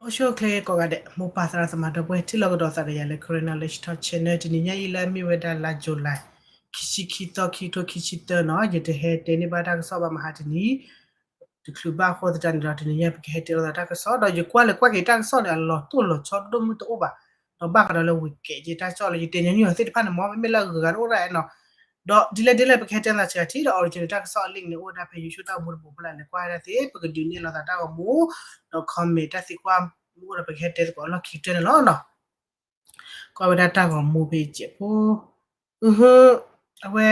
အိၣ်ဆူၣ်အိၣ်ချ့ကိးဂၤဒဲး မိၢ်ပၢ်သရၣ်သမါဒီပုၢ်ဝဲၢ် ထံၣ်လိာ်ကဒီးသးဒီးယၤလၢ Karen Knowledge Talk Channel တနံၤညါအံၤလၢအမ့ၢ်ဝဲဒၣ်လါ July ခံဆံခံသီ ခံကထိခံဆံသၢနီၤ ယတဟဲတဲန့ၢ်ဘၣ်တၢ်ကစီၣ်ဘၣ်မဟါတနံၤ တချုးဘၣ်အဃိသတးန့ၣ်ဒီး တနံၤညါပကဟဲတဲလိာ်သးတၢ်ကစီၣ် ဒီးယကွၢ်လဲၤကွၢ်က့ၤတၢ်ကစီၣ်န့ၣ် အလီၤတိၢ်လီၤဆီဒိၣ်မုၢ်တအိၣ်ဘၣ်, ဒီးဘၣ်ဃးဒီးလၢဝံၤကဲးက့ၤတၢ်ကစီၣ်လၢ ယတဲညီနုၢ်အီၤသ့ၣ်တဖၣ်န့ၣ် မ့မ့ၢ်လၢအဂုၤအဂၤတအိၣ်ဒၣ်နီၤ, ဒီးဒ်လဲၣ်ဒ်လဲၣ် ပကဟဲတဲသးစှၤထံၣ်ဒီး original တၢ်ကစီၣ်အ link န့ၣ် အိၣ်ဝဲဒၣ်ဖဲ YouTube တၢ်ဂီၤမူတဘိးဖီလာ် လဲၤကွၢ်ဝဲဒၣ်သ့ ပကဒုးနဲၣ်လိာ်သးတၢ်ဂီၤမူ ဒီး comment တၢ်သံကွၢ် အိၣ်ဒီးပကဟဲတဲသကိးအလီၢ်ခံကတၢၢ်န့ၣ်လီၤနီၤ. ကွၢ်ဝဲဒၣ်တၢ်ဂီၤမူဖဲအံၤစဲးဖိ, အဝဲ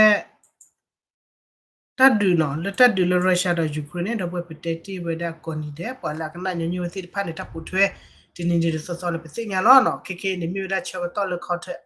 တၢ်ဒုးနီၤ လၢတၢ်ဒုးလၢ Russia ဒီး Ukraine န့ၣ် ဒီပုၢ်ဝဲၢ် ပတဲတ့ၢ်ဝဲဒၣ်ကိးနံၤဒဲး ပှၤလၢအကနၣ်ညီနုၢ်ဝဲသ့ၣ်တဖၣ်န့ၣ် တၢ်ပိာ်ထွဲ တနံၤဒဲးတသီသီန့ၣ် ပသ့ၣ်ညါလီၤနီၤ. ခဲခဲအံၤန့ၣ် မ့ၢ်ဝဲဒၣ်ဆၢကတီၢ်လၢ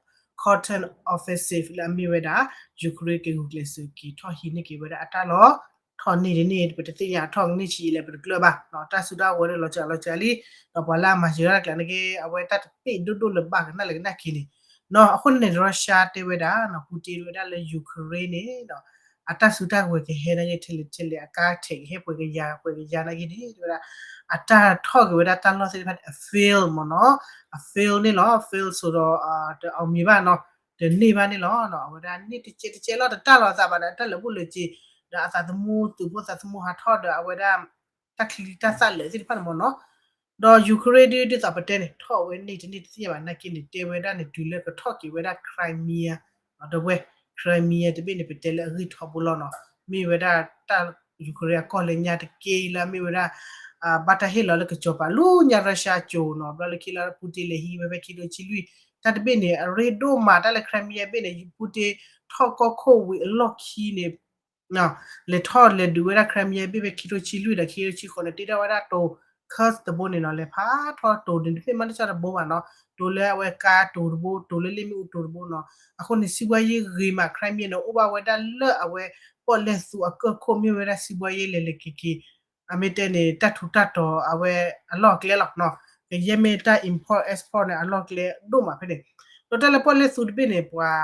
Khartoum offensive လၢအမ့ၢ်ဝဲဒၣ် Ukraine ကဂုာ်ကျဲးစၢးက့ၤထီၣ်ဟံးန့ၢ်က့ၤဝဲဒၣ်အတၢ်လီၢ် ထီၣ်န့ၢ်တန့ၢ် ပတသ့ၣ်ညါ ထီၣ်ကန့ၢ်ဆံးအံၤလဲၣ် ပတကျၢၢ်ဘၣ်နီၤ. တၢ်စုတၢ်ဝဲၤလၢလီၤစှၤလီၤစှၤလံ ဒီးပှၤလၢအမၤစၢၤတၢ်တကျါန့ၣ်က့ အဝဲတၢ်တပ့ၢ်ဒိၣ်ဒိၣ်လၢဘၣ်ကနၣ်လဲၤကနၣ်က့ၤန့ၣ်နီၤ. အဃိန့ၣ်န့ၣ် Russia တဲဝဲဒၣ်နီၤ Putin ဝဲဒၣ်လၢ Ukraine န့ၣ်ဒီး အတၢ်စုတၢ်ဝဲၤကဟဲနာ်က့ ထဲလဲၣ်ထဲလဲၣ် အကါထဲးကဟဲပှဲၤကယၤ ပှဲၤကယၤနာ်က့န့ၣ် တဲဝဲဒၣ် အတၢ်ထီၣ်က့ၤဝဲဒၣ်တၢ်လီၢ်သ့ၣ်တဖၣ်န့ၣ် အ fail မ့ၢ်နီၤ, အ fail န့ၣ်လီၤ. fail ဆိုတော့ တအောင်မြင်ဘၣ်နီၤ, တန့ၢ်ဘၣ်န့ၣ်လီၤ. အဝဲဒၣ်န့ၢ်တကဲးတကဲးလီၤ တတၢ်လီၤအသးဘၣ်ဒီး တၢ်လၢာ်ဘူၣ်လၢာ်စ့ၤ ဒီးအသးသမူ သုးဖိသးသမူဟးထီၣ်ဒီး အဝဲဒၣ် တၢ်ချံတၢ်သၣ်လၢာ်သ့ၣ်တဖၣ်န့ၣ်မ့ၢ်နီၤ. ဒီး Ukraine ဒ်သိးပတဲန့ၣ် ထီၣ်ဝဲန့ၢ်တန့ၢ်တသ့ၣ်ညါဘၣ်နာ်က့န့ၣ် တဲဝဲဒၣ်န့ၣ် တုၤလၢကထီၣ်က့ၤဝဲဒၣ် Crimea ဒီပုၢ်ဝဲၢ် Crimea တဘ့ၣ်န့ၣ် ပတဲလၢအဂံၢ်ထီဘိလီၤနီၤ. မ့ၢ်ဝဲဒၣ်တၢ် Ukraine အကီၢ်လၢညါတက့ၢ်လၢအမ့ၢ်ဝဲဒၣ် ဘၣ်တၢ်ဟ့ၣ်လီၤလၢကစီၤပၤလူညါ Russia ကၠိၤနီၤ. ဘျီလၢခံလၢ Putin လဲၤဟံးဝဲဖဲခံထိဆံလွံၢ် တၢ်တဘ့ၣ်န့ၣ် အရ့ဒိၣ်မး တၢ်လၢ Crimea ဘ့ၣ်န့ၣ် Putin ထီၣ်ကီၢ်ခိၣ်ဝံၤအလီၢ်ခံန့ၣ် လဲၤထီၣ်လဲၤဒုးဝဲဒၣ် Crimea ဘ့ၣ်ဖဲခံထိဆံလွံၢ်ဒီးခံထိဆံဃိးန့ၣ် တ့ထီၣ်ဝဲဒၣ်တိၤ Kursk တဘိန့ၣ်နီၤ လဲၤဖးထီၣ်တိၤန့ၣ် တမ့ၢ်မ့ၢ်လၢတၢ်တဘိဘၣ်နီၤ, တိၤလၢအဝဲကါတိၤတဘိ တိၤလၢလ့ၣ်မ့ၣ်အူတိၤတဘိနီၤ. အဃိန့ၣ် စံးဘှါယ့ဂ့ၤမး Crimea န့ၣ် အိၣ်ဘၣ်ဝဲဒၣ်လၢအဝဲ ပီၣ်လဲၣ်သူအကၢၢ်ခိၣ်မ့ၢ်ဝဲဒၣ်စံးဘှါယ့လဲၤလဲၤက့ၤက့ၤ အမ့ၢ်တဲန့ၣ် တၢ်ထူးတၢ်တီၤအဝဲအလီၢ်အကျဲလီၤ. ကယဲၢ်မ့ၢ်တၢ် import export န့ၣ် အလီၢ်အကျဲဒိၣ်မးဖဲန့ၣ်, ဒီးတၢ်လၢပီၣ်လဲၣ်သူတဘ့ၣ်န့ၣ် ပှၤ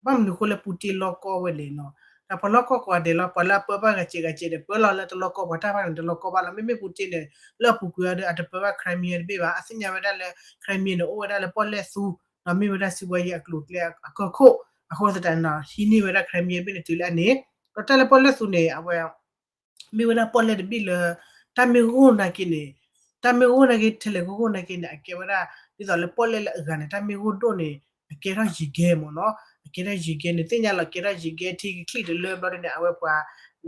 ဘၣ်မနုၤအဃိလၢ Putin လီၢ်ကီၢ်ဝဲလဲၣ်နီၤ, ဒီးပှၤလီၢ်ကီၢ်ကိးဂၤဒဲးလီၤ, ပှၤလၢအပၢဘၣ်ဂၤစဲးဂၤစဲးဒီး ပၢလီၤလၢတလီၢ်ကီၢ် ပှၤတၢ်ဖၣ်န့ၣ် တလီၢ်ကီၢ်ဘၣ်လီၤ. မ့မ့ၢ် Putin န့ၣ် လၢအပူၤကွံာ်အီၤဒီး အတပၢဘၣ် Crimea တဘ့ၣ်ဘၣ်. အသ့ၣ်ညါဝဲဒၣ်လၢ Crimea န့ၣ် အိၣ်ဝဲဒၣ်လၢပီၣ်လဲၣ်သူ ဒီးမ့ၢ်ဝဲဒၣ်စံးဘှါယ့အကျိၤအကျဲအကၢၢ်ခိၣ်, အဃိသတးန့ၣ် ဟံးန့ၢ်ဝဲဒၣ် Crimea ဘ့ၣ်န့ၣ် တုၤလၢအန့ၣ်, ဒီးတၢ်လၢပီၣ်လဲၣ်သူန့ၣ် အဝဲ မ့ၢ်ဝဲဒၣ်ပီၣ်လဲၣ်တဘ့ၣ်လၢ တၢ်မ့ၢ်ဂိၢ်နာ်က့န့ၣ်, တၢ်မ့ၢ်ဂိၢ်နာ်က့ ထဲလဲၣ်ဂိၢ်ဂိၢ်နာ်က့န့ၣ် အကဲဝဲဒၣ် ဒ်သိးလၢပီၣ်လဲၣ်လၢအဂၤန့ၣ် တၢ်မ့ၢ်ဂိၢ်ဒိၣ်န့ၣ် အကဲထီၣ်ယံၤကဲမ့ၢ်နီၤ, အကဲထီၣ်ယံၤကဲန့ၣ် သ့ၣ်ညါလီၤ ကဲထီၣ်ယံၤကဲ ထံကချံၣ်တလၢဘျီဒ်န့ၣ် အဝဲပှၤ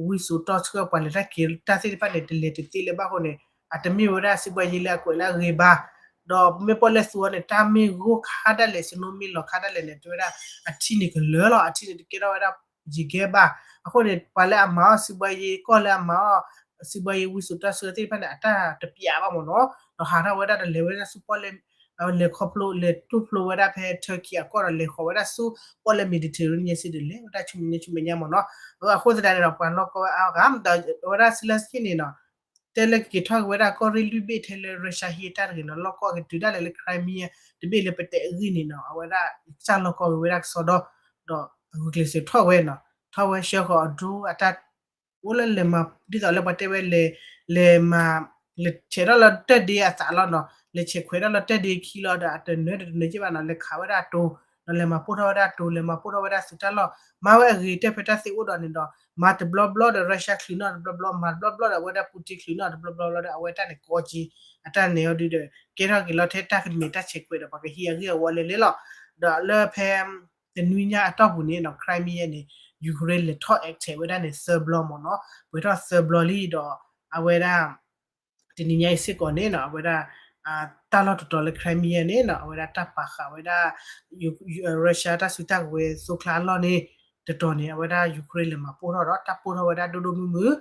ဝံစိာ်တီဆှၢ ပှၤလဲၤတၢ်က့ၤတၢ်သ့ၣ်တဖၣ်န့ၣ် တလဲၤတသ့လၢၤဘၣ်အဃိန့ၣ် အတမ့ၢ်ဝဲဒၣ်စံးဘှါယ့လၢအကွဲးလၢအဂ့ၤဘၣ်. ဒီးမ့ၢ်ပီၣ်လဲၣ်သူအီၤန့ၣ် တၢ်မ့ၢ်ဂိၢ်ခါဒၣ်လဲာ် စနိမ့ၢ်လီၤခါဒၣ်လဲာ်န့ၣ် တဲဝဲဒၣ် အထံန့ၣ်ကလၢာ်လီၤ, အထံန့ၣ်တကဲထီၣ်ဝဲဒၣ် ယံၤကဲဘၣ်. အဃိန့ၣ် ပှၤလၢအမၤအီၣ်စံးဘှါယ့ ကီၢ်လၢအမၤအီၣ် စံးဘှါယ့ ဝံစိာ်တီဆှၢသ့ၣ်တဖၣ်န့ၣ် အတၢ်တပျးဘၣ်မ့ၢ်နီၤ, ဒီးဟးထီၣ်ဝဲဒၣ်ဒီးလဲၤဝဲဒၣ်ဆူပီၣ်လဲၣ် လဲၤခီဖျိ လဲၤတူၢ်ဖျိဝဲဒၣ်ဖဲ Turkey အကီၢ်ဒီး လဲၤဃီၤဝဲဒၣ်ဆူပီၣ်လဲၣ် Mediterranean စ့ၢ်ဒီး လဲၤဝဲဒၣ်ဆူမဲာ်ညါဆူမဲာ်ညါမ့ၢ်နီၤ. အဃိသတးန့ၣ်ဒီး ပှၤလီၢ်ကီၢ်ဝဲအါဂၤ ဒီးဝဲဒၣ် Zelenskyy န့ၣ်နီၤ တဲလၢကက့ၤထီၣ်က့ၤဝဲဒၣ်ကီၢ်ရ့ၣ်လွံၢ်ဘ့ၣ်ထဲလၢ Russia ဟံးတၢ်တဂ့ၤနီၤ လီၢ်ကီၢ်က့ၤတုၤဒၣ်လဲာ်လၢ Crimea တဘ့ၣ်လၢပတဲအဂ့ၢ်န့ၣ်နီၤ အဝဲဒၣ် စၢ်လီၢ်ကီၢ်က့ၤဝဲဒၣ်ကစီဒီ ဒီးအဂုာ်ကျဲးစၢးထီၣ်ဝဲနီၤ ထီၣ်ဝဲဆှၢဃီၤအဒိအတၢ် အိၣ်လၢလဲၤမၤ ဒ်သိးလၢပှၤတဲဝဲလဲၤ လဲၤမၤ လဲၤဆဲးထီၣ်လၢတၢၢ်ဒ့အသးလီၤနီၤ လဲၤဆဲးခွဲးထီၣ်လၢတၢၢ်ဒ့ခံလီၤဒီး အတနၢၤတနၢၤက့ဘၣ်နီၤ လဲၤခးဝဲဒၣ်အတိၤ ဒီးလဲၤမၤပိၢ်ထီၣ်ဝဲဒၣ်အတိၤ လဲၤမၤပိၢ်ထီၣ်ဝဲဒၣ်သုးတၢ်လီၢ် မၤဝဲအဂ့ၤတၢ်ဖဲတၢ်သ့အိၣ်ဒီးန့ၣ်ဒီး မၤတဘျီဘျီဒီး Russia ချုးနီၣ်တဘျီဘျီ မၤတဘျီဘျီဒီး အဝဲဒၣ် Putin ချုးနီၣ်တဘျီဘျီလီၤဒီး အဝဲတၢ်န့ၣ်ကီက့ အတၢ်န့ၣ်အီၤဒုဒီး ကဲထီၣ်က့ၤလီၤထဲတၢ်ကမ့ၢ်တၢ်ဆဲးခွဲးဒီး ပှၤကဟံးအဂ့ၢ်အဝီလဲၣ်လဲၣ်လီၤ. ဒီးလၢဖဲ တနွံညါအတီၢ်ပူၤန့ၣ်နီၤ Crimea န့ၣ် Ukraine လဲၤထီၣ် attack ဝဲဒၣ်န့ၣ်သၢဘျီမ့ၢ်နီၤ ပှဲၤထီၣ်သၢဘျီလံဒီး အဝဲဒၣ် တနံၤညါအံၤစ့ၢ်ကီးန့ၣ်နီၤ အဝဲဒၣ် တၢ်လီၢ်တတီၤလၢ Crimea န့ၣ်နီၤ အဝဲဒၣ်တၢ်ပာ်ဃာ်ဝဲဒၣ် Russia တၢ်စုတၢ်ကဝဲၤသိချါအလီၢ်န့ၣ် တတီၤန့ၣ် အဝဲဒၣ် Ukraine လဲၤမၤပိၢ်ထီၣ်ဒီး တၢ်ပိၢ်ထီၣ်ဝဲဒၣ်ဒိၣ်ဒိၣ်မုၢ်မုၢ်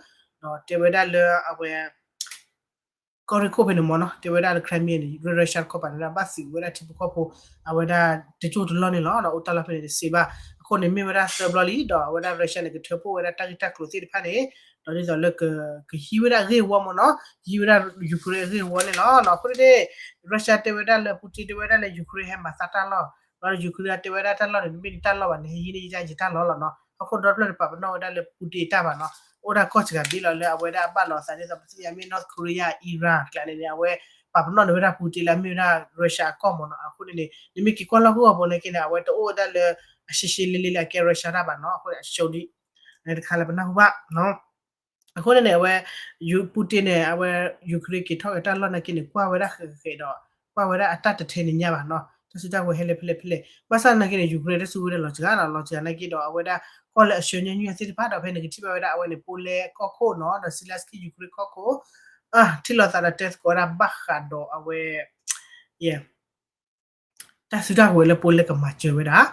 ဒီးတဲဝဲဒၣ်လၢအဝဲ ကီၢ်ရ့ၣ်ခိၣ်ဖဲန့ၣ်မ့ၢ်နီၤ တဲဝဲဒၣ်လၢ Crimea န့ၣ် Russia တခီပၤန့ၣ် ဘၣ်သုးဝဲဒၣ်ထံဖိကီၢ်ဖိ အဝဲဒၣ်တကၠိၢ်တလီၢ်န့ၣ်လီၤ ဒီးအိၣ်တၢ်လီၢ်ဖဲန့ၣ်တစ့ဘၣ်. အဃိန့ၣ်မ့ၢ်ဝဲဒၣ်သၢဘျီလံ ဒီးအဝဲဒၣ် Russia န့ၣ် ကထၢဖှိၣ်ဝဲဒၣ်တၢ်ဂ့ၢ်တၢ်ကျိၤသ့ၣ်တဖၣ်န့ၣ် ဒီးဒ်သိးလၢ ကဟံးဝဲဒၣ်အဂ့ၢ်အဝီမ့ၢ်နီၤ ဟံးဝဲဒၣ် Ukraine အဂ့ၢ်အဝီန့ၣ်လီၤ. အဃိန့ၣ် Russia တဲဝဲဒၣ်လၢ Putin တဲဝဲဒၣ်လၢ Ukraine ဟဲမၤသးတၢ်လီၢ် ဒီး Ukraine တဲဝဲဒၣ်တၢ်လီၢ်န့ၣ် တမ့ၢ်နတၢ်လီၢ်ဘၣ်န့ၣ် ဟဲဟံးန့ၢ်ယတၢ်လီၢ်လီၤနီၤ. ဟီၣ်ခိၣ်ဒီဖျၢၣ်တပာ်ပနီၣ်ဝဲဒၣ်လၢ Putin တၢ်ဘၣ်နီၤ အိၣ်ဒၣ်ကီၢ်စှၤဘ့ၣ်လီၤလၢအဝဲဒၣ်အဘၣ်လီၤအသးဒ်သိးပသ့ၣ်ညါမ့ၢ် North Korea Iran ကျါန့ၣ်န့ၣ် အဝဲ ပာ်ပနီၣ်န့ၢ်ဝဲဒၣ် Putin လၢအမ့ၢ်ဝဲဒၣ် Russia အကီၢ်မ့ၢ်နီၤ. အဃိန့ၣ်န့ၣ် နမ့ၢ်က့ၤကွၢ်လီၢ်ကဝီၤဖိန့ၣ်က့န့ၣ် အဝဲတအိၣ်ဝဲဒၣ်လၢ အရှဲရှဲလ့လ့လၢအကဲ Russia တၢ်ဘၣ်နီၤ. အဃိန့ၣ် အရှုံးဒံး တခါလၢပနၢ်ဟူဘၣ်နီၤ. အဃိန့ၣ်န့ၣ် အဝဲ Putin န့ၣ် အဝဲ Ukraine က့ၤထီၣ်က့ၤတၢ်လီၢ်နာ်က့န့ၣ် ကွၢ်ဝဲဒၣ်ဃဲးဃဲးဒီး ကွၢ်ဝဲဒၣ်အတၢ်တထဲန့ၣ်ညါဘၣ်နီၤ. တၢ်စုတၢ်ဝဲၤဟဲလၢဖဲလဲၣ်ဖဲလဲၣ် ဘၣ်ဆၣ်နာ်က့န့ၣ် Ukraine တၢ်စုကဝဲၤဒၣ်လီၤစှၤနီၤ လီၤစှၤနာ်က့ဒီး အဝဲဒၣ်ကီၢ်လၢအဆှၢညီနုၢ်အီၤသ့ၣ်တဖၣ်ဒီး ဖဲန့ၣ်ကထံၣ်ဘၣ်ဝဲဒၣ်အဝဲန့ၣ် Poland ကီၢ်ခိၣ်နီၤ ဒီး Zelensky Ukraine ကီၢ်ခိၣ် ထံၣ်လိာ်သးဒီးတဲသကိးဝဲဒၣ်ဘၣ်ဃးဒီးအဝဲ တၢ်စုတၢ်ကဝဲၤလၢ Poland ကမၤစၢၤဝဲဒၣ်.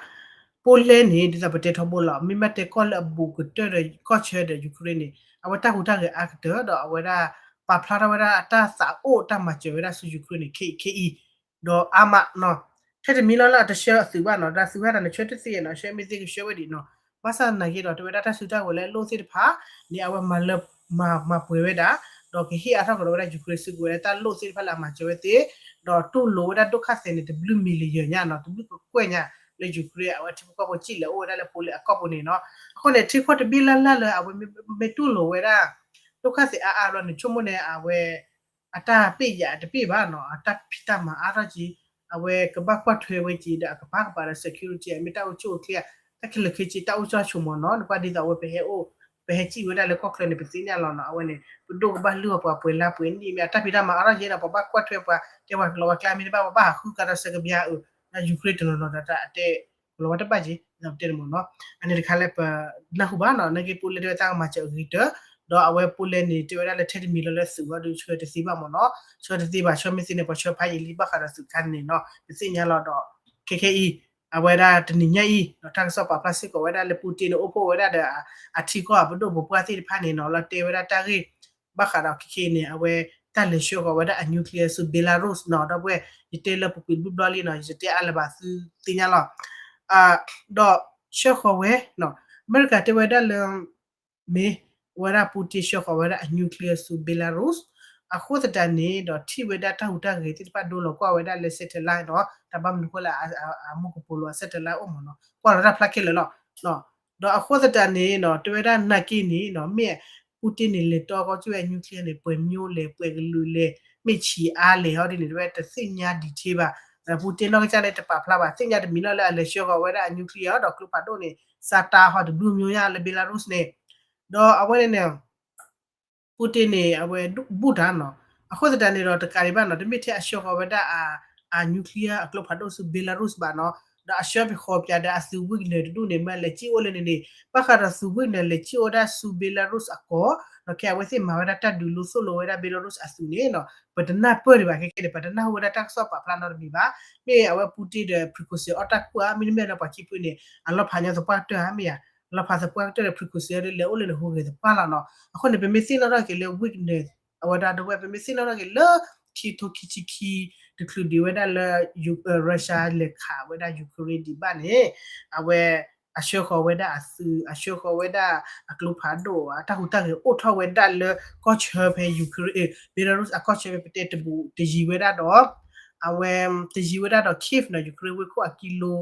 Poland န့ၣ် ဒ်သိးပတဲထီဘိလီၤ မ့ၢ်ဘၣ်တဲကီၢ်လၢအဘူးကတၢၢ်ဒီးကီၢ်ဆၢဒီး Ukraine န့ၣ် အဝဲတၢ်ဟူးတၢ်ဂဲၤအါကတၢၢ်ဒီးအဝဲဒၣ် ပာ်ဖျါထီၣ်ဝဲဒၣ်အတၢ်သးအိၣ်တၢ်မၤစၢၤဝဲဒၣ်ဆူ Ukraine န့ၣ် ခဲအံၤ ဒီးအါမးနီၤ. ထဲတမံၤလီၤလၢအတဆှၢအသုးဘၣ်နီၤ တၢ်သုးဝဲတၢ်န့ၣ်ဆှၢတသ့နီၤ ဆှၢမ့ၢ်သ့ကဆှၢဝဲဒံးနီၤ. ဘၣ်ဆၣ်သနာ်က့ဒီး တဲဝဲဒၣ်တၢ်စုတၢ်ကဝဲၤလၢအလိၣ်သ့ၣ်တဖၣ်န့ၣ် အဝဲမၤလၢ မၤပှဲၤဝဲဒၣ် ဒီးကဟ့ၣ်အါထီၣ်ကဒီးဝဲဒၣ် Ukraine စုကဝဲၤလၢတၢ်လိၣ်သ့ၣ်တဖၣ်လၢအမၤစၢၤဝဲသ့ၣ် ဒီးတူၢ်လိာ်ဝဲဒၣ်ဒိၣ်ခါသဲးန့ၣ် တဘျုး million ညါနီၤ တဘျုးကကွဲၢ်ညါ လၢ Ukraine အဝဲထံဖိကီၢ်ဖိစံၣ်လဲၤအိၣ်ဝဲဒၣ်လၢ Poland အကီၢ်ပူၤန့ၣ်နီၤ. အဃိန့ၣ် ထံကီၢ်တဘ့ၣ်လၢ်လၢ်လၢအဝဲမ့ၢ်တူၢ်လိာ်ဝဲဒၣ် ဒိၣ်ခါသဲးအါအါဘျီန့ၣ် ဆိကမိၣ်န့ၣ် အဝဲ အတၢ်ပ့ၢ်ယၤတပ့ၢ်ဘၣ်နီၤ အတၢ်ဖံးတၢ်မၤအါထီၣ်က့ၤ အဝဲကဘၣ်ကွၢ်ထွဲဝဲက့ၤဒီးအကပၤကပၤဒီး security အမ့ၢ်တၢ်အိၣ်ဆူၣ်အိၣ်ချ့ တၢ်ခဲလၢာ်ခဲဆ့တၢ်အိၣ်ကၠီဆိမိၣ်နီၤ နကွၢ်ဒ်သိးအဝဲပဟဲအိၣ် ပဟဲစံၣ်ဝဲဒၣ်လၢကီၢ်ချၢန့ၣ် ပသ့ၣ်ညါလီၤနီၤ အဝဲန့ၣ် ပဒိၣ်ကဘၣ်လုၢ်အီၤပှၤပှဲၤလါပှဲၤနံၣ်မ့ၢ် အတၢ်ဖံးတၢ်မၤအါထီၣ်က့ၤနီၤ ပဘၣ်ကွၢ်ထွဲပှၤ တဲပှၤကလီၤဝါကျါမ့ၢ်တဘၣ် ပဘၣ်ဟးဃုကၤဒီးဆၢကဘျါအၢ ဒီး Ukraine တနီၤနီၤဒီးတၢ်အတဲ ကလီၤဝါတဘၣ်က့ၤ ပတဲန့ၣ်မ့ၢ်နီၤ အန့ၣ်တခါလၢပနၢ်ဟူဘၣ်နီၤ နာ်က့ Poland တဲဝဲတၢ်ကမၤစၢၤအဂ့ၤကတၢၢ် ဒီးအဝဲ Poland န့ၣ် တဲဝဲဒၣ်လၢထဲတမံၤလီၤလၢသုးဝဲဒၣ်ဆှၢတသ့ဘၣ်မ့ၢ်နီၤ ဆှၢတသ့ဘၣ် ဆှၢမ့ၢ်သ့န့ၣ် ပှၤဆှၢဖးယံာ်လံဘၣ်ဃးဒီးသုးခါန့ၣ်နီၤ ပသ့ၣ်ညါလီၤဒီး ခဲခဲအံၤ အဝဲဒၣ်တနံၤညါအံၤ ဒီးတၢ်ကစီၣ်ပာ်ဖျါစ့ၢ်ကီးဝဲဒၣ်လၢ Putin န့ၣ် အိၣ်ဖှိၣ်ဝဲဒၣ်ဒီး အထံကီၢ်အပဒိၣ်ပပှၢ်သ့ၣ်တဖၣ်န့ၣ်နီၤ လီၤတဲဝဲဒၣ်တၢ်ဂ့ၢ် ဘၣ်ဃးဒီးခဲခဲအံၤန့ၣ် အဝဲတၢ်လဲၤဆှၢဃီၤဝဲဒၣ်အ nuclear ဆူ Belarus နီၤ ဒီပုၢ်ဝဲၢ် ယတဲလၢပူၤကွံာ်တဘျီဘျီလံနီၤ ယတဲအါလၢၤဘၣ်သုသ့ၣ်ညါလီၤ ဒီးဆှၢဃီၤဝဲ အမဲရကၤတဲဝဲဒၣ်လၢ မ့ၢ်ဝဲဒၣ် Putin ဆှၢဃီၤဝဲဒၣ်အ nuclear ဆူ Belarus အဃိသတးန့ၣ်ဒီး ထံၣ်ဝဲဒၣ်တၢ်ဟူးတၢ်ဂဲၤသ့ၣ်တဖၣ်ဒိလီၤကွၢ်ဝဲဒၣ်လၢ satellite နီၤ တၢ်ဘၣ်မနုၤဃိလၢအမူကပိာ်လိၤအ satellite အိၣ်မ့ၢ်နီၤ ကွၢ်လီၤတၢ်ဖျါခဲလၢာ်လီၤ ဒီးအဃိသတးန့ၣ်နီၤ တဲဝဲဒၣ်နာ်က့န့ၣ်နီၤ မ့ၢ် Putin န့ၣ် လဲၤတီကီၢ်ကၠိဝဲအ nuclear န့ၣ် ပှဲၤမၠိလဲၣ် ပှဲၤကလုာ်လဲၣ် မ့ၢ်ဆံးအါလဲၣ် ဟီဒ်န့ၣ် တဲဝဲတသ့ၣ်ညါ detail ဘၣ် Putin နီၢ်ကစၢ်န့ၣ် တပာ်ဖျါဘၣ် သ့ၣ်ညါတမံၤလီၤလၢအလဲၤဆှၢဃီၤဝဲဒၣ်အ nuclear ဒီးကျိဖးဒိၣ်န့ၣ် စးတၢ်ဟီတဘျုးမၠိညါလၢ Belarus န့ၣ် ဒီးအဝဲန့ၣ်န့ၣ် Putin န့ၣ် အဝဲဘူၣ်တၢ်နီၤ အဃိသတးန့ၣ်ဒီး တကးဒံးဘၣ်နီၤ တမ့ၢ်ထဲအဆှၢဃီၤဝဲဒၣ်အ nuclear အကျိဖးဒိၣ်ဆူ Belarus ဘၣ်နီၤ ဒီးအဆှၢပဃီၤပၠးဒီးအသုး Wagner တဒူၣ်န့ၣ် မ့ၢ်လဲၤစံၣ်အိၣ်လၢန့ၣ်န့ၣ် ဘၣ်ဃးဒီးသုး Wagner လဲၤစံၣ်အိၣ်ဝဲဒၣ်ဆူ Belarus အကီၢ် ဒီးခဲအဝဲသ့ၣ်မၤဝဲဒၣ်တၢ်ဒုးလိသိၣ်လိဝဲဒၣ် Belarus အသုးန့ၣ်နီၤ ပတနၢ်ပၢၢ်ဒံးဘၣ် ခဲခဲန့ၣ် ပတနၢ်ဟူဝဲဒၣ်တၢ်ကစီၣ်ပာ်ဖျါနီတမံၤဘၣ် မ့ၢ်အဝဲ Putin ဒီး Prigozhin အီၣ်တၢ်ကူၣ်ဧါ မ့တမ့ၢ်ဒီးပှၤခံဖုန့ၣ် အလီၤဖးညီသပှၢ်ကတၢၢ်ဧါ မ့ၢ်ဧါ အလီၤဖးသပှၢ်ကတၢၢ်ဒီး Prigozhin ဒီးလဲၤအိၣ်လၢနဟူးဂဲၤသပှၢ်လီၤနီၤ အဃိန့ၣ် ပမ့ၢ်သ့ၣ်နီၣ်ထီၣ်က့ၤလၢ Wagner အဝဲဒၣ်ဒီပုၢ်ဝဲၢ် ပမ့ၢ်သ့ၣ်နီၣ်ထီၣ်က့ၤလၢ ခံထိခံဆံခံ တချုးဒံးဝဲဒၣ်လၢ Russia လဲၤခးဝဲဒၣ် Ukraine ဒံးဘၣ်န့ၣ် အဝဲ အဆှၢဃီၤဝဲဒၣ်အသုး အဆှၢဃီၤဝဲဒၣ်အကျိဖးဒိၣ် အတၢ်ဟူးတၢ်ဂဲၤအိၣ်ထီၣ်ဝဲဒၣ်လၢကီၢ်ဆၢဖဲ Ukraine Belarus အကီၢ်ဆၢဖဲ ပတဲတဘူးတယံၤဝဲဒၣ်ဒီး အဝဲ တယံၤဝဲဒၣ်ဒီး Kyiv နီၤ Ukraine ဝ့ၢ်ခိၣ်အကံလိ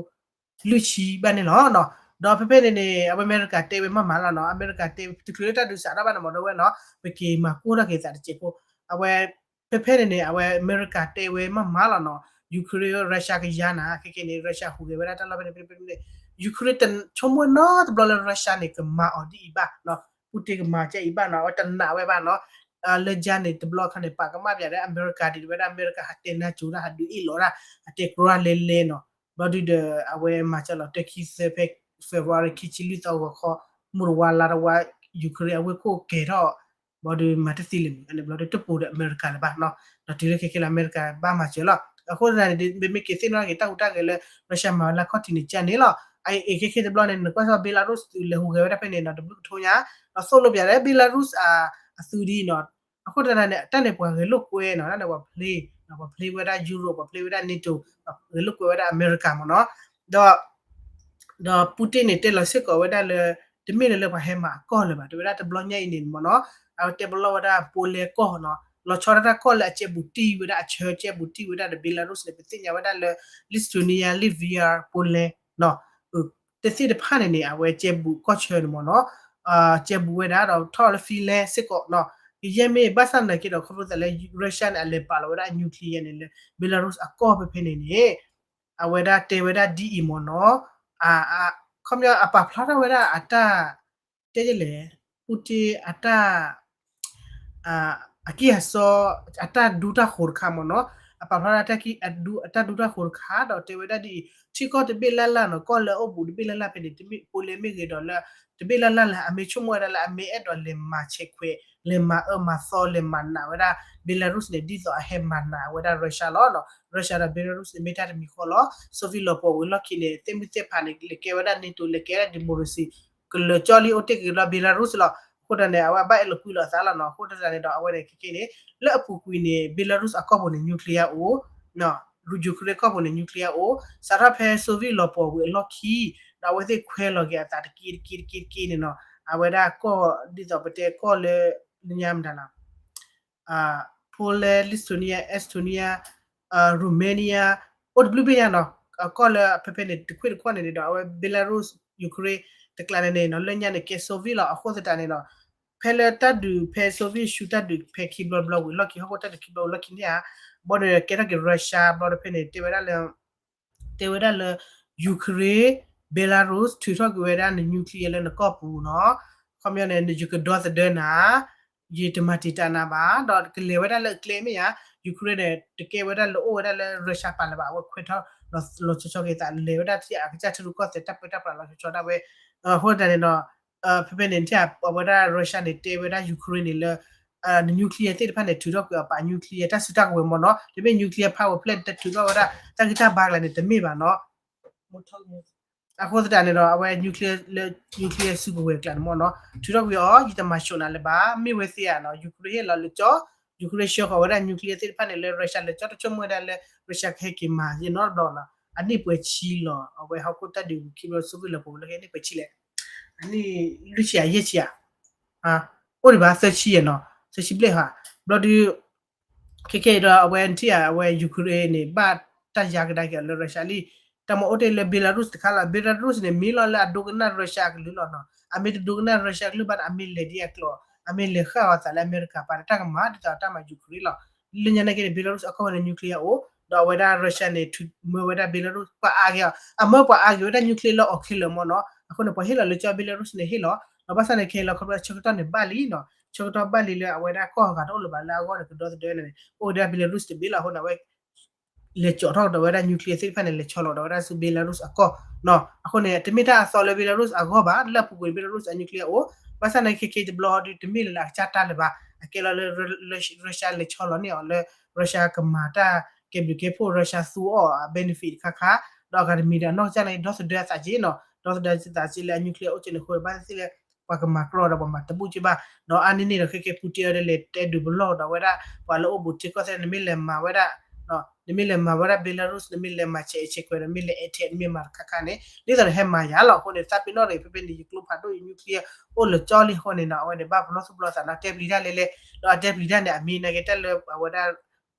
လွံၢ်ဆံဘၣ်န့ၣ်လီၤ. ဒီးဖဲဖဲန့ၣ်န့ၣ် အဝဲအမဲရကၤတဲဝဲမးမးလီၤနီၤ အမဲရကၤတဲ တချုးလၢတၢ်ဒုးစးထီၣ်ဘၣ်န့ၣ် မ့ၢ်ဒီပုၢ်ဝဲၢ်နီၤ ပက့ၤမၤကိၢ်ထီၣ်က့ၤသးတစဲးဖိ အဝဲ ဖဲဖဲန့ၣ်န့ၣ် အဝဲအမဲရကၤတဲဝဲမးမးလီၤနီၤ Ukraine Russia ကယါနၤ ခဲခဲန့ၣ် Russia ဟူးဂဲၤဝဲဒၣ်တၢ်လီၢ်ဖဲန့ၣ်ဖဲန့ၣ် Ukraine ဆိကမိၣ်နီတဘျီလၢ Russia န့ၣ် ကမၤအီၤဒ်အံၤဘၣ်နီၤ Putin ကမၤကဲအံၤဘၣ်နီၤ အဝဲတနာ်ဝဲဘၣ်နီၤ လၢကၠါန့ၣ် တဘျီခါန့ၣ် ပာ်ကမၣ်ပၠးဒီး အမဲရကၤဒ်ဝဲဒၣ် အမဲရကၤဟးတဲနါစိၤတၢ် ဟးဒုးအ့ၣ်လိာ်တၢ် ဟးတဲကြၢးလဲၤလဲၤနီၤ ဘျီဒုဒီး အဝဲမၤစၢၤလီၤ တၢ်ခံသၢဖဲ February ခံဆံလွံၢ်သီဂီၤခီ မုၢ်တဝါလါတဝါ Ukraine အဝ့ၢ်ခိၣ်ကဲၤထီၣ် ဘျီဒုမၤတသ့လၢၤမုၢ် အန့ၣ်ဘျီဒုတပိာ်ဒီးအမဲရကၤလၢၤဘၣ်နီၤ ဒီးတုၤလၢခဲခဲလၢာ်အမဲရကၤဘၣ်မၤစၢၤလီၤ အဃိသတးန့ၣ် ပမ့ၢ်က့ၤသ့ၣ်နီၣ်ထီၣ်က့ၤတၢ်ဟူးတၢ်ဂဲၤလၢ Russia မၤဝဲလၢခီၣ်ထံးန့ၣ်ကၠါန့ၣ်လီၤ အအံၤခဲခဲတဘျီန့ၣ် နကွၢ်စ့ၢ် Belarus သုးလဲၤဟူးဂဲၤဝဲဒၣ်ဖဲန့ၣ်နီၤ တဘျုးကထိညါ ဒီးသိၣ်လိပၠးဒီး Belarus အသုးဒ်နီၤ အဃိသတးန့ၣ် တၢ်န့ၣ်ပှၤဂဲၤလိာ်ကွဲနီၤ တၢ်န့ၣ်ပှၤဖျ့ ပှၤဖျ့ဝဲဒၣ် Europe ပှၤဖျ့ဝဲဒၣ် NATO ပှၤဂဲၤလိာ်ကွဲဝဲဒၣ်အမဲရကၤမ့ၢ်နီၤ ဒီး ဒီး Putin န့ၣ် တဲလီၤစ့ၢ်ကီးဝဲဒၣ်လၢ တမ့ၢ်လၢလၢပှၤဟဲမၤအကီၢ်လၢၤဘၣ် တဲဝဲဒၣ်တဘျီညါအံၤန့ၣ်မ့ၢ်နီၤ အဝဲတဲပလီၢ်ဝဲဒၣ် Poland ကီၢ်နီၤ လီၤဆီဒၣ်တၢ်ကီၢ်လၢအကဲဘူးတံၢ်ဝဲဒၣ် အဆၢကဲဘူးတံၢ်ဝဲဒၣ်ဒီး Belarus န့ၣ် ပသ့ၣ်ညါဝဲဒၣ်လၢ Lithuania Latvia Poland နီၤ တသ့ၣ်တဖၣ်န့ၣ်န့ၣ် အဝဲကဲဘူးကီၢ်ဆၢန့ၣ်မ့ၢ်နီၤ ကဲဘူးဝဲဒၣ်ဒီးထီၣ်လၢ Finland စ့ၢ်ကီးနီၤ ကယဲၢ်မ့ၢ်ဘၣ်ဆၣ်သနာ်က့ဒီး ခီဖျိသးလၢ Russia န့ၣ် အလဲၤပာ်လီၤဝဲဒၣ်အ nuclear န့ၣ်လၢ Belarus အကီၢ်ဖဲဖဲန့ၣ်န့ၣ် အဝဲဒၣ်တဲဝဲဒၣ်ဒ်အံၤမ့ၢ်နီၤ, ခီပညီအပာ်ဖျါထီၣ်ဝဲဒၣ်အတၢ် တဲလဲၣ် Putin အတၢ် အကံၢ်အစီ အတၢ်ဒူတၢ်ဃိၤတခါမ့ၢ်နီၤ, အပာ်ဖျါထီၣ်အတၢ်ဒူတၢ်ဃိၤတခါ ဒီးတဲဝဲဒၣ်ဒ်အံၤ ထံကီၢ်တဘ့ၣ်လၢ်လၢ်နီၤ, ကီၢ်လၢအအိၣ်ဘူးတဘ့ၣ်လၢ်လၢ်ဖဲန့ၣ် တမ့ၢ် Poland မ့ၢ်ဂ့ၤဒီးလၢ တဘ့ၣ်လၢ်လၢ်လၢအမ့ၢ်ဆိကမိၣ်ဝဲဒၣ်လၢအမ့ၢ်အဲၣ်ဒိးလဲၤမၤဆဲးခွဲး လဲၤမၤအၢမၤသီ လဲၤမၤနးဝဲဒၣ် Belarus န့ၣ် ဒ်သိးအဟဲမၤနးဝဲဒၣ် Russia လီၤ. Russia ဒီး Belarus န့ၣ် မ့ၢ်တၢ်တမံၤဃီလီၤ. Soviet လီၤပှီၢ်ဝံၤလီၢ်ခံန့ၣ် သ့ၣ်မုၢ်သ့ၣ်ဖးန့ၣ် လဲၤကဲဝဲဒၣ် NATO လဲၤကဲဝဲဒၣ် democracy ကလၢာ်ကၠီလံ အိၣ်တ့ၢ်က့ၤလီၤ Belarus လီၤ. အဃိသတးန့ၣ် အဝဲဘၣ်အဲၣ်လိာ်ကွံလိာ်အသးလီၤနီၤ. အဃိသတးန့ၣ်ဒီး အဝဲန့ၣ်ခဲကနံၣ်န့ၣ် လၢအပူၤကွံာ်န့ၣ် Belarus အကီၢ်ပူၤန့ၣ် nuclear အိၣ် Ukraine ကီၢ်ပူၤန့ၣ် nuclear အိၣ် စးထီၣ်ဖဲ Soviet လီၤပှီၢ်ဝံၤအလီၢ်ခံ ဒီးအဝဲသ့ၣ်ခွဲးလီၤက့ၤအသးတက့တက့တက့တက့န့ၣ်နီၤ. အဝဲဒၣ်ကီၢ်ဒ်သိးပတဲကီၢ်လၢ လၢညါမတၤလီၤ Poland, Lithuania, Estonia, Romania အိၣ်တဘျုးဘ့ၣ်ညါနီၤ. ကီၢ်လၢဖဲဖဲန့ၣ် တခွ့ၣ်တခီၣ်န့ၣ်ဒီး အဝဲ Belarus, Ukraine တကျါန့ၣ်န့ၣ်နီၤ လၢညါန့ၣ် ကဲ Soviet လီၤ. အဃိသတးန့ၣ်ဒီး ဖဲလၢတၢ်ဒုးဖဲ Soviet ဆူတၢ်ဒုးဖဲခံဘျီဘျီဝံၤလီၢ်ခံ ဟီၣ်ခိၣ်တၢ်ဒုးခံဘျီဝံၤလီၢ်ခံန့ၣ်ဧါ ဘီန့ၣ်ကဲထီၣ်က့ၤ Russia ဘျီတဖဲန့ၣ် တဲဝဲဒၣ်လၢ တဲဝဲဒၣ်လၢ Ukraine, Belarus ထုးထီၣ်ကွံာ်ဝဲဒၣ်န nuclear လၢနကီၢ်ပူၤနီၤ. ခီပညီန့ၣ် ယကဒီသဒၢနၤ ယတမၤတံာ်တာ်နၤဘၣ် ဒီးကလဲၤဝဲဒၣ်လၢအကျဲမ့ၢ်ဧါ Ukraine န့ၣ် တကဲဝဲဒၣ်လၢအိၣ်ဝဲဒၣ်လၢ Russia ပာ်လၢၤဘၣ် အဝဲခွဲးထီၣ်လီၤဆီဆီက့ၤသး လဲၤဝဲဒၣ်ထံၣ်အကစၢ်ထံရူၢ်ကီၢ်သဲး တၢ်ပၢတၢ်ပြးလီၤဆီဆီဒၣ်ဝဲ အဃိသတးန့ၣ်ဒီး ဖဲဖဲန့ၣ်ထံၣ်အဝဲဒၣ် Russia န့ၣ် တဲဝဲဒၣ် Ukraine န့ၣ်လၢ န nuclear သ့ၣ်တဖၣ်န့ၣ် ထုးထီၣ်ကွံာ်အီၤပာ် nuclear တၢ်စုတၢ်ကဝဲၤမ့ၢ်နီၤ တမ့ၢ် nuclear power plant တထုးထီၣ်ဝဲဒၣ် တၢ်ဂံၢ်တၢ်ဘါကျါန့ၣ် တမ့ၢ်ဘၣ်နီၤ. အဃိသတးန့ၣ်ဒီး အဝဲ nuclear လၢ nuclear စုကဝဲၤကျါန့ၣ်မ့ၢ်နီၤ ထုးထီၣ်ကွံာ်အီၤ ယတမၤဆှိးနၤလၢၤဘၣ် မ့ၢ်ဝဲသ့ဧါနီၤ Ukraine ဟ့ၣ်လီၤလၢကၠီ Ukraine ဆှၢဃီၤဝဲဒၣ် nuclear သ့ၣ်တဖၣ်န့ၣ်လၢ Russia လၢကၠီ တဆိကမိၣ်ဝဲဒၣ်လၢ Russia ကဟဲက့ၤမၤယဲနီတဘျီနီၤ အနံၣ်ပှဲၤဆံလီၤ အဝဲဟီၣ်ခိၣ်တၢ်ဒုးခံဘျီ Soviet လီၤပှီၢ်ဝံၤလီၢ်ခံန့ၣ်ပှဲၤဆံလဲၣ် အနံၣ်လွံၢ်ဆံယဲၢ်ဆံဧါ အိၣ်ဒံးဘၣ်သၢဆံယဲၢ်နီၤ သၢဆံဘျဲၣ်ဧါ ဘျီဒုး ခဲကဲဒီးအဝဲထံၣ်ဧါ အဝဲ Ukraine န့ၣ် ဘၣ်တၢ်ယါကဒါက့ၤအီၤလၢ Russia လံ တၢ်မၤအိၣ်တ့ၢ်လၢ Belarus တခါလီၤ Belarus န့ၣ် မ့ၢ်လီၤလၢအဒိကနၣ် Russia အကလုၢ်လီၤနီၤ အမ့ၢ်တဒိကနၣ် Russia ကလုၢ်ဘၣ်န့ၣ် အမ့ၢ်လဲၤဒ်အကျိၤ အမ့ၢ်လဲၤဃၣ်အီၤသးလၢအမဲရကၤပၤန့ၣ် တၢ်ကမၤဒ်သိးတၢ်မၤ Ukraine လီၤ လၢညါန့ၣ်က့န့ၣ် Belarus အကီၢ်ဝဲန့ၣ် nuclear အိၣ် ဒီးအဝဲဒၣ် Russia န့ၣ် ထုးမၢဝဲဒၣ် Belarus ပှၤအါဂ့ၤအီၤ အမၢပှၤအါဂ့ၤဝဲဒၣ် nuclear လၢအီၤခဲလၢာ်မ့ၢ်နီၤ အဃိန့ၣ် ပှၤဟ့ၣ်လီၤလၢကၠီ Belarus န့ၣ်ဟ့ၣ်လီၤ ဒီးဘၣ်ဆၣ်န့ၣ် ခဲလၢာ်ခီဖျိဆၢကတီၢ်န့ၣ်ဘၣ်လံနီၤ ဆၢကတီၢ်ဘၣ်လံလၢအဝဲဒၣ်ကီၢ်အဂၤတအိၣ်လၢၤဘၣ်လၢအဂီၢ်န့ၣ် ကဒီသဒၢန့ၣ် အိၣ်ဝဲဒၣ် Belarus တဘ့ၣ်လီၤ အဃိန့ၣ် အဝဲ လဲၤကၠီထီၣ်ကဒီးဝဲဒၣ် nuclear သ့ၣ်တဖၣ်န့ၣ် လဲၤဆီလီၤဒီးဝဲဒၣ်ဆူ Belarus အကီၢ်နီၤ အဃိန့ၣ် တမ့ၢ်တၢ်အသီလၢ Belarus အဂီၢ်ဘၣ် လၢအပူၤကွံာ် Belarus အ nuclear အိၣ် ဘၣ်ဆၣ်န့ၣ် ခဲကဲတဘျီဒုး တမ့ၢ်လၢအကစၢ်တၢ်လၢၤဘၣ် အကဲလီၤလၢ Russia လဲၤဆီလီၤန့ၢ်အီၤလၢ Russia ကမၤတၢ်ကဲဘျုးကဲဖှိၣ် Russia သူအီၤအ benefit တခါခါ ဒီးအဂၤတမံၤဒီးအနီၢ်ကစၢ်န့ၣ် ဒီသဒၢအသးက့နီၤ ဒီသဒၢအသးက့လၢအ nuclear အိၣ်က့န့ၣ်အဃိ ဘၣ်သ့ၣ်သ့ၣ်လၢ ပှၤကမၤကြီဒီးပှၤမၤတဘူၣ်က့ဘၣ် ဒီးအါန့ၢ်န့ၣ်ဒီး ခဲကဲ Putin အဒၢးလဲၤတဲဒုးပလီၢ်ဒီးဝဲဒၣ် ပှၤလၢအိၣ်ဘူးထံကီၢ်သ့ၣ် နမ့ၢ်လဲၤမၤဝဲဒၣ် နမ့ၢ်လဲၤမၤဝဲဒၣ် Belarus နမ့ၢ်လဲၤမၤဆဲးအဆဲးခွဲး နမ့ၢ်လဲၤ attack နမ့ၢ်မၤတခါခါန့ၣ် ဒ်သိးနဟဲမၤယၤလီၤ အဃိန့ၣ် သးပ့ၤနီၣ်န့ၣ် ဖဲဖဲန့ၣ် ယကျိဖးဒိၣ် ယ nuclear အိၣ်လၢကၠီလံအဃိန့ၣ်နီၤ အဝဲန့ၣ် ဘၣ်ပလီၢ်သူၣ်ပလီၢ်သးနီၤ တဲပျံၤတၢ်လဲၣ်လဲၣ် ဒီးအတဲပျံၤတၢ်န့ၣ် အမံၤနာ်က့တၢ်လၢအဝဲဒၣ်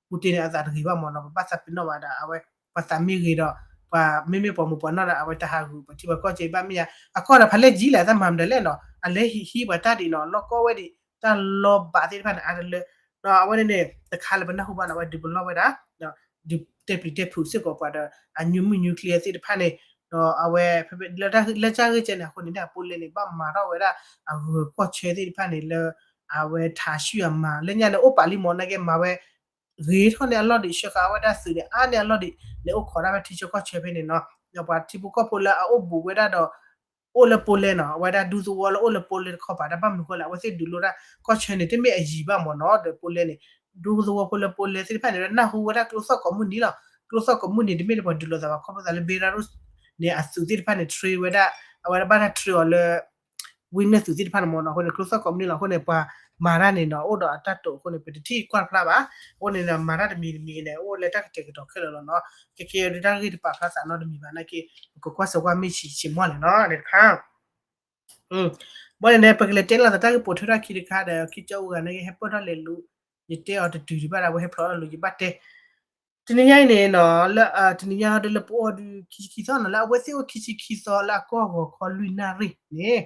Putin န့ၣ် အသးတဂ့ၤဘၣ်မ့ၢ်နီၤ ပဘၣ်သးပ့ၤနီၣ်ဘၣ်ဒီး အဝဲ ပှၤသးမ့ၢ်ဂ့ၤဒီး ပှၤမ့မ့ၢ်ပှၤမုၣ်ပှၤနီၢ်ဒီး အဝဲတဟးဂူာ် ပှၤထံပှၤကီၢ်စ့ဘၣ်မ့ၢ်ဧါ အကီၢ်ဒီးဖးလဲၢ်ကၠံလဲၣ် အတၢ်မၤမနုၤလဲၣ်နီၤ အလဲၤဟံးဟံးပှၤတၢ်ဒံးနီၤ လီၢ်ကီၢ်ဝဲဒံး တၢ်လီၤဘၣ်သ့ၣ်တဖၣ်န့ၣ် အါတလၢ ဒီးအဝဲန့ၣ်န့ၣ် တခါလၢပနၢ်ဟူဘၣ်နီၤ အဝဲဒုးပလီၢ်ဝဲဒၣ် ဒုးတဲပျံၤတဲဖုးစ့ၢ်ကီးပှၤဒီး အ nuclear သ့ၣ်တဖၣ်န့ၣ် ဒီးအဝဲ လၢတၢ်ဂ့ၢ်ကဲန့ၣ် အဃိန့ၣ် Poland န့ၣ် ဘၣ်မၤထီၣ်ဝဲဒၣ် အဂၢၤကီၢ်ဆၢသ့ၣ်တဖၣ်န့ၣ်လၢ အဝဲထးဆှုၣ်အမၤ လၢညါန့ၣ် အိၣ်ပာ်လံမ့ၢ်နာ်က့ မၤဝဲ ဂ့ၤထီၣ်န့ၢ်အလီၢ်ဒံး ဆှၢဃာ်ဝဲဒၣ်သုးန့ၣ် အါန့ၢ်အလီၢ်ဒံး လဲၤအိၣ်ခိးဒၣ်ဖဲထံဆၢကီၢ်ဆၢဖဲန့ၣ်နီၤ ဒီးပှၤထံဖိကီၢ်ဖိလၢအအိၣ်ဘူးဝဲဒၣ်ဒီး အိၣ်လၢ Poland နီၤ အဝဲဒၣ်ဒူသဝီလၢအိၣ်လၢ Poland တခီပၤ တၢ်ဘၣ်မနုၤဃိလဲၣ် အဝဲသ့ၣ်ဒုးလိတၢ်ကီၢ်ဆၢန့ၣ် တမ့ၢ်အယံၤဘၣ်မ့ၢ်နီၤ ဒီး Poland န့ၣ် ဒူသဝီဖိလၢ Poland သ့ၣ်တဖၣ်န့ၣ် နၢ်ဟူဝဲဒၣ်ကျိသီၣ်ကိးမုၢ်နံၤလီၤ ကျိသီၣ်ကိးမုၢ်နံၤ တမ့ၢ်လၢပှၤဒုးလိာ်သးဘၣ် ခီဖျိသးလၢ Belarus န့ၣ် အသုးသ့ၣ်တဖၣ်န့ၣ် train ဝဲဒၣ် အဝဲဒၣ်ဘၣ်တၢ် train အီၤလၢ ဝံန့ၢ်သုးသ့ၣ်တဖၣ်န့ၣ်မ့ၢ်နီၤ အဃိန့ၣ် ကျိသီၣ်ကိးမုၢ်နံၤလီၤ အဃိန့ၣ် ပှၤမၤတၢ်န့ၣ်နီၤ အိၣ်ဒီးအတၢ်တိာ်အဃိန့ၣ် ပတထံၣ်ကွၢ်တဖျါဘၣ် အဃိန့ၣ် မၤတၢ်တမံၤတမံၤန့ၣ် အိၣ်လၢတၢ်ကတဲာ်ကတီၤခဲလၢာ်လီၤနီၤ ခဲကဲဒုးတၢ်ဂ့ၢ်တပာ်ဖျါသးနီတမံၤဘၣ်နာ်က့ ပကကွၢ်စၢၤကွၢ်မ့ၢ်ဆံးဆံးမီၢ်လဲၣ်နီၤ တခါ ဘၣ်န့ၣ်န့ၣ် ပကလဲၤတဲလီၤသးတၢ်ဂ့ၢ်ပိာ်ထွဲထီၣ်ခံတခါဒီး ခံကၠီအိၣ်ဂၤနာ်က့ ဟဲပၢၢ်ထီၣ်လဲၤလူၤ ယတဲအီၤတတုၤဒံးဘၣ်ဒီး အဝဲဟဲဖျိးထီၣ်လူၤ ယဘၣ်တဲ တနံၤညါအံၤန့ၣ်နီၤ လၢ တနံၤညါဒ်လၢပအိၣ်ဒုး ခံဆံခံသီနီၤ လၢအဝဲသ့ၣ်အိၣ်ခံဆံခံသီလၢအကီၢ်ဂီၤခီလွံၢ်နၣ်ရံၣ်န့ၣ် ခံ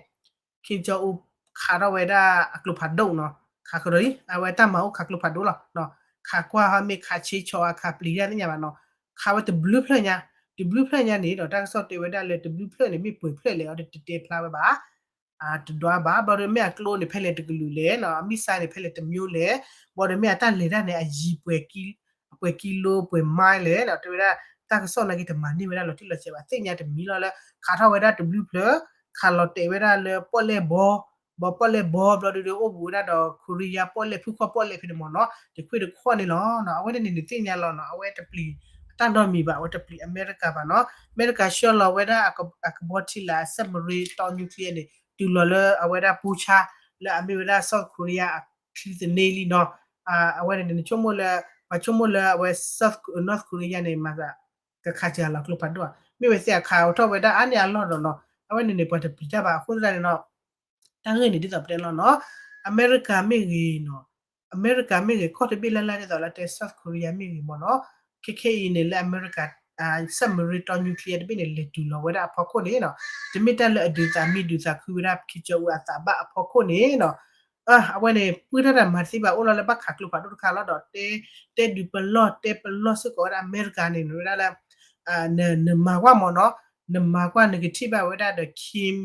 ကၠီအိၣ်ခးထီၣ်ဝဲဒၣ်အကျိဖးဒိၣ်နီၤ ခးကဒီးလံ အဝဲတၢ်မၤအိၣ်ခးကျိဖးဒိၣ်လီၤ. ခးကွၢ်ဟီမ့ၢ်ခးဆ့ဆီအခးပျံၤတၢ်သ့ၣ်ညါဘၣ်နီၤ, ခးဝဲတဘျုးဖျၢၣ်ညါ, တဘျုးဖျၢၣ်ညါန့ၣ်ဒီး တၢ်ကစီၣ်တဲဝဲဒၣ်လၢတဘျုးဖျၢၣ်န့ၣ် မ့ၢ်ပှဲၤဖျၢၣ်လဲၣ်အီၤဒီး တတဲဖျါဝဲဘၣ် တဒွးဘၣ်, ဘျီဒီးမ့ၢ်အကျိန့ၣ် ဖဲလဲၣ်တကလုာ်လဲၣ်နီၤ, အမံၣ်စါန့ၣ် ဖဲလဲၣ်တမျိုးလဲၣ်, ဘျီဒီးမ့ၢ်အတၢ်လဲၤတၢ်န့ၣ် အယံၤ ပှဲၤကံလိ ပှဲၤမါလဲၣ်နီၤ, တဲဝဲဒၣ် တၢ်ကစီၣ်နာ်က့တမၤန့ၢ်ဝဲဒၣ်လီၤတံၢ်လီၤဆဲးဘၣ်, သ့ၣ်ညါတမံၤလီၤလၢ ခးထီၣ်ဝဲဒၣ်တဘျုးဖျၢၣ်, ခးလီၤတဲာ်ဝဲဒၣ်လၢပီၣ်လဲၣ်ဘီ, ဘီပီၣ်လဲၣ်ဘီဘျီဒီးအိၣ်ဘူးဝဲဒၣ်ဒီး ခိရံယါပီၣ်လဲၣ် ဖုခီၣ်ပီၣ်လဲၣ်ဖဲန့ၣ်မ့ၢ်နီၤ, တခွ့တခီၣ်န့ၣ်လီၤနီၤ, အဝဲန့ၣ်န့ၣ်သ့ၣ်ညါလီၤနီၤ, အဝဲတပျံၤအတၢ်နီတမံၤဘၣ်, အဝဲတပျံၤအမဲရကၤဘၣ်နီၤ, အမဲရကၤဆှၢလီၤဝဲဒၣ် အကဘီထံလာ် submarine တီ nuclear န့ၣ် တုၤလီၤလၢအဝဲဒၣ်ပူဆါ လၢအမ့ၢ်ဝဲဒၣ် South Korea အချံသန့လံနီၤ, အဝဲန့ၣ်န့ၣ် နဆိကမိၣ်လၢ ပှၤဆိကမိၣ်လၢအဝဲ South North Korea န့ၣ် မၤသး ကခးစှၤလီၤကျိဖးဒိၣ်ဧါ, မ့ၢ်ဝဲသ့ၣ်အခးထီၣ်ဝဲဒၣ်အါန့ၢ်အလီၢ်ဒီးနီၤ, အဝဲန့ၣ်န့ၣ် ပှၤတပျံၤတၢ်ဘၣ်အဃိသတးန့ၣ်နီၤ, တၢ်ဂ့ၢ်န့ၣ်ဒ်သိးပတဲလီၤနီၤ, အမဲရကၤမ့ၢ်ဂ့ၤနီၤ, အမဲရကၤမ့ၢ်ဂ့ၤ ကီၢ်တဘ့ၣ်လၢ်လၢ်ဒ်သိးလၢတဲ South Korea မ့ၢ်ဂ့ၤမ့ၢ်နီၤ, ခဲခဲအံၤန့ၣ်လၢအမဲရကၤ submarine တီ nuclear တဘ့ၣ်န့ၣ် လဲၤတုၤလီၤဝဲဒၣ်အဖီခိၣ်န့ၣ်နီၤ, တမ့ၢ်တၢ်လၢအဒုးသးမံဒုးသးခုဝဲဒၣ် Kim Jong Un အသးဘၣ်အဖီခိၣ်န့ၣ်နီၤ, အဝဲန့ၣ် ပှၢ်တၢ်တၢ်မၤတသ့ဘၣ် အိၣ်လီၤလၢဘၣ်ခးကျိဖးဒိၣ်တခါလီၤဒီး တဲ တဲဒုးပလီၢ် တဲပလီၢ်စ့ၢ်ကီးဝဲဒၣ်အမဲရကၤန့ၣ် ဝဲဒၣ်လၢ နမၤကွၢ်မ့ၢ်နီၤ, နမၤကွၢ်နကထံၣ်ဘၣ်ဝဲဒၣ်ဒီး Kim,